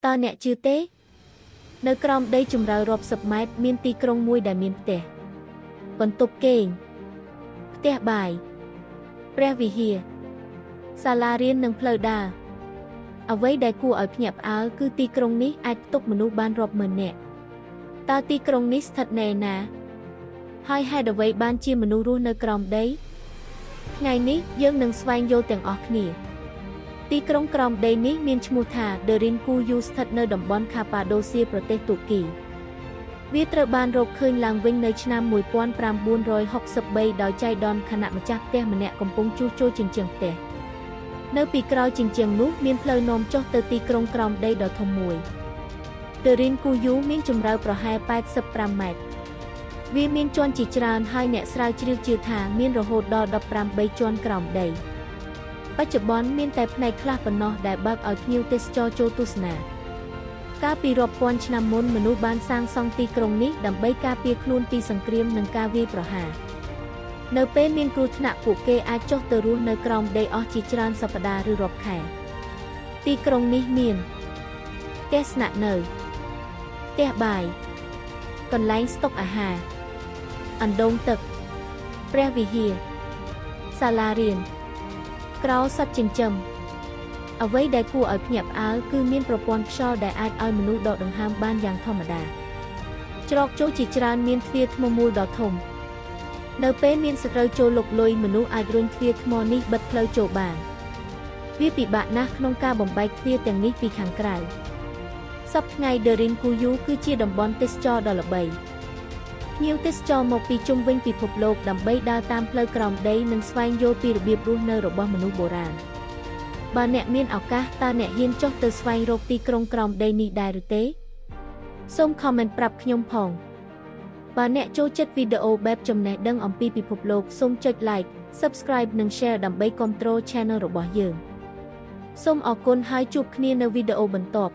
តើអ្នកជឿទេ នៅក្រោមដីជម្រៅរាប់សិបម៉ែត្រមានទីក្រុងមួយដែលមានផ្ទះបន្ទប់គេងផ្ទះបាយព្រះវិហារសាលារៀននិងផ្លូវដើរអ្វីដែលគួរឲ្យភ្ញាក់ផ្អើលគឺទីក្រុងនេះអាចផ្ទុកមនុស្សបានរាប់ម៉ឺននាក់តើទីក្រុងនេះស្ថិតនៅឯណាហើយហេតុអ្វីបានជាមនុស្សរស់នៅក្រោមដីថ្ងៃនេះយើងនឹងស្វែងយល់ទាំងអស់គ្នាទីក្រុងក្រោមដីនេះមានឈ្មោះថា Derinkuyu ស្ថិតនៅតំបន់ខាប៉ាដូសៀប្រទេសទូគីវាត្រូវបានរកឃើញឡើងវិញនៅឆ្នាំ1963ដោយចៃដន្យខណៈម្ចាស់ផ្ទះម្នាក់កំពុងជួសជុលជញ្ជាំងផ្ទះនៅពីក្រោយជញ្ជាំងនោះមានផ្លូវនាំចុះទៅទីក្រុងក្រោមដីដ៏ធំមួយ Derinkuyu មានជម្រៅប្រហែល85ម៉ែត្រវាមានជាន់ជាច្រើនហើយអ្នកស្រាវជ្រាវជឿថាមានរហូតដល់18ជាន់ក្រោមដីបច្ចុប្បន្នមានតែផ្នែកខ្លះប៉ុណ្ណោះដែលបើកឲ្យភ្ញៀវទេសចរចូលទស្សនាកាលពីរាប់ពាន់ឆ្នាំមុនមនុស្សបានសាងសង់ទីក្រុងនេះដើម្បីការពារខ្លួនពីសង្គ្រាមនិងការវាយប្រហារនៅពេលមានគ្រោះថ្នាក់ពួកគេអាចចុះទៅរស់នៅក្រោមដីអស់ជាច្រើនសប្តាហ៍ឬរាប់ខែទីក្រុងនេះមានផ្ទះស្នាក់នៅផ្ទះបាយកន្លែងស្តុកអាហារអណ្ដូងទឹកព្រះវិហារសាលារៀនក្រោលសត្វចិញ្ចឹមអ្វីដែលគួរឲ្យភ្ញាក់ផ្អើលគឺមានប្រព័ន្ធខ្យល់ដែលអាចឲ្យមនុស្សដកដង្ហើមបានយ៉ាងធម្មតាច្រកចូលជាច្រើនមានទ្វារថ្មមូលដ៏ធំនៅពេលមានសត្រូវចូលលុកលុយមនុស្សអាចរុញទ្វារថ្មនេះបិទផ្លូវចូលបានវាពិបាកណាស់ក្នុងការបំបែកទ្វារទាំងនេះពីខាងក្រៅសព្វថ្ងៃ Derinkuyu គឺជាតំបន់ទេសចរណ៍ដ៏ល្បីភ្ញៀវទេសចរមកពីជុំវិញពិភពលោកដើម្បីដើរតាមផ្លូវក្រោមដីនិងស្វែងយល់ពីរបៀបរស់នៅរបស់មនុស្សបុរាណបើអ្នកមានឱកាសតើអ្នកហ៊ានចុះទៅស្វែងរកទីក្រុងក្រោមដីនេះដែរឬទេសូម comment ប្រាប់ខ្ញុំផងបើអ្នកចូលចិត្តវីដេអូបែបចំណេះដឹងអំពីពិភពលោកសូមចុច Like Subscribe និង Share ដើម្បីគាំទ្រ Channel របស់យើងសូមអរគុណហើយជួបគ្នានៅវីដេអូបន្ទាប់